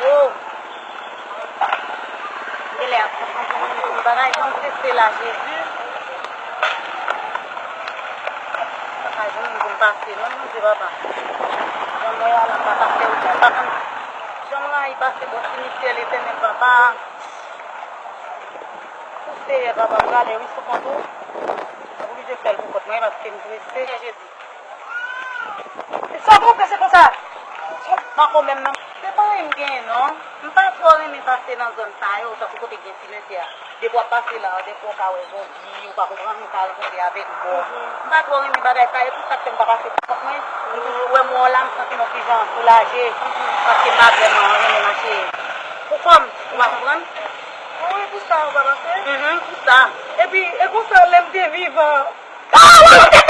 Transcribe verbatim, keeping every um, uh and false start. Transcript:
Wo! Genlè ap pran pou moun pou bagay, pou m teste la, Jezi. Pa ka jwenn moun pou m pase, non, Bondye, papa. Jan mwen a la, m pa pase, ou konn, pa konn. Jan mwen a, li pase bò ti misye, Letènèl, papa. Pou Seyè, papa, m prale, wi, sou kont ou. M oblije fè l pou kont mwen, paske m prese. Jezi. Sa w prese konsa? Pako menm nan. Se pa anyen m genyen non. M pa twò renmen pase nan zòn sa yo, tankou kote gen simetyè a. Depi w ap pase la, depi w ka wè zonbi, ou pa konprann, ou ka rankontre avèk mò. M pa twò renmen bagay sa yo, se pou sa k fè m pa pase pou kont mwen. M toujou wè mò la, m santi m yon ti jan soulaje. Paske m pa vrèman renmen mache pou kò m, ou pa konprann? Wi, pou sa ou pa pase? Mhm, pou sa. Epi, e konsa, lè m te vivan,